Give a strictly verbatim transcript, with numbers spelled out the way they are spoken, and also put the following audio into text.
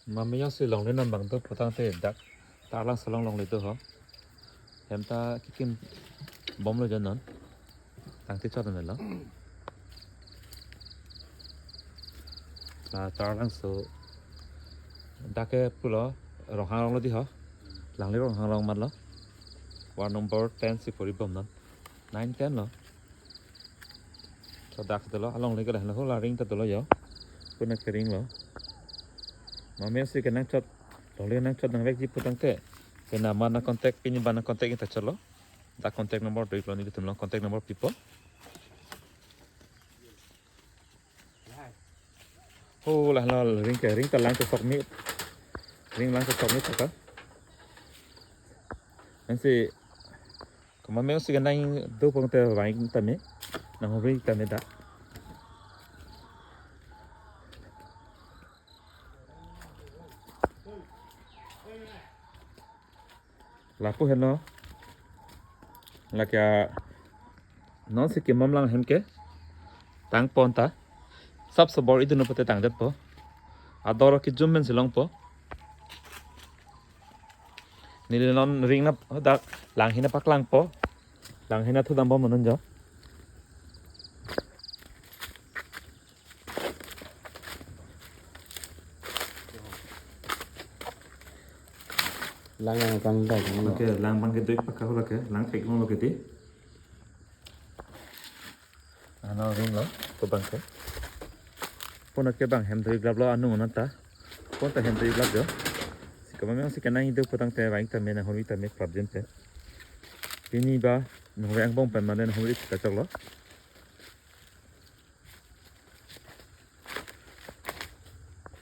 Mame jongsi longle non bang do putangte dak Taralangso along longle do ho. Hem ta kekim bomlo jo non. Tangte chot melo. La Taralangso dak ke pulo Ronghang along lo di ho. Langle Ronghang along matlo. Ward number ten si pori bom non. Nine ten lo. Ladak dolo, alongle ke lahenlo, hala ring ta dolo jo. Puna kering lo. Mame jongsi kenangchot, longle nangchot nangvekji putangte, pena ma nang contact, pini ba nang contact ta chotlo. Dak contact number do iklo, nelitum along contact number pipo. Oh, lahenlo ring ke, ring ta lang chesok mi. Ring lang chesok mi taka. Ansi, koma mame jongsi kenang do putangte vang tame. Nanghumri tame dak. Lapu henlo. Lake a, nonsi kemam lang hem ke. Tangpon ta. Sap sobor idun pute tangdet po. Ador kejum men si longpo. Neli non ring na dak lang hina paklangpo. Lang hina thudam bom non jo. Lang lang kang dak. Oke, lang bang kedo ik paka ho lake, lang thek longlo kedi. Ano ring lo, ko bang ke. Puna ke bang hem do iklap lo anung non ta. Puna ta hem do iklap jo. Si koma mame jongsi kenang do putangte vang tame nanghumri tame prapjin te. Pini ba nanghumri angbong pen mane nanghumri ta choklo.